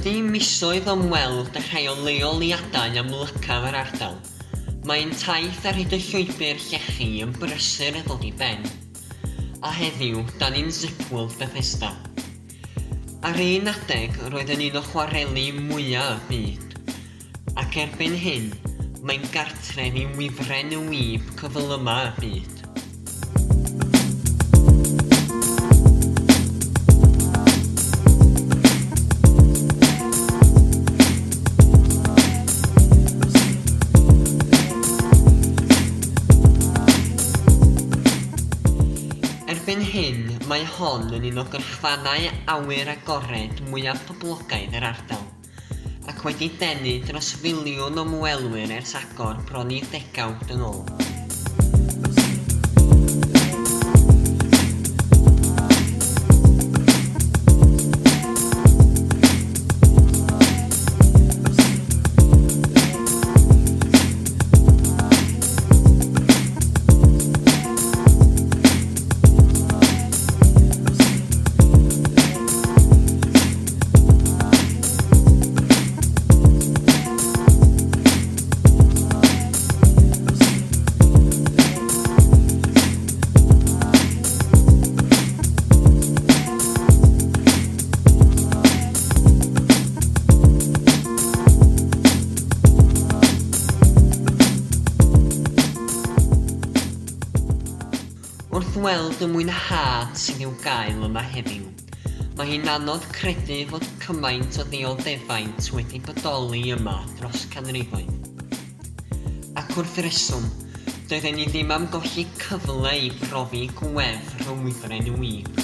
Wedi misoedd o ymweld â rhai o leoliadau amlycaf yr ardal, mae ein taith ar hyd y llwybr llechi yn brysur yn dod i ben. A heddiw, 'da ni'n Zipworld Bethesda. Ar un adeg, roedd yn un o chwareli mwya' y byd. Ac erbyn hyn, mae'n gartref i wifren y wib cyflyma' y byd. Erbyn hyn, mae hon yn un o gyrchfannau awyr agored mwyaf poblogaidd yr ardal, ac wedi denu dros filiwn o ymwelwyr ers agor bron i ddegawd yn ôl. Wrth weld y mwynhad sydd i'w gael yma heddiw, mae hi'n anodd credu fod cymaint o ddioddefaint wedi bodoli yma dros canrifoedd. Ac wrth reswm, doedden ni ddim am golli cyfle i brofi gwefr y wifren wib.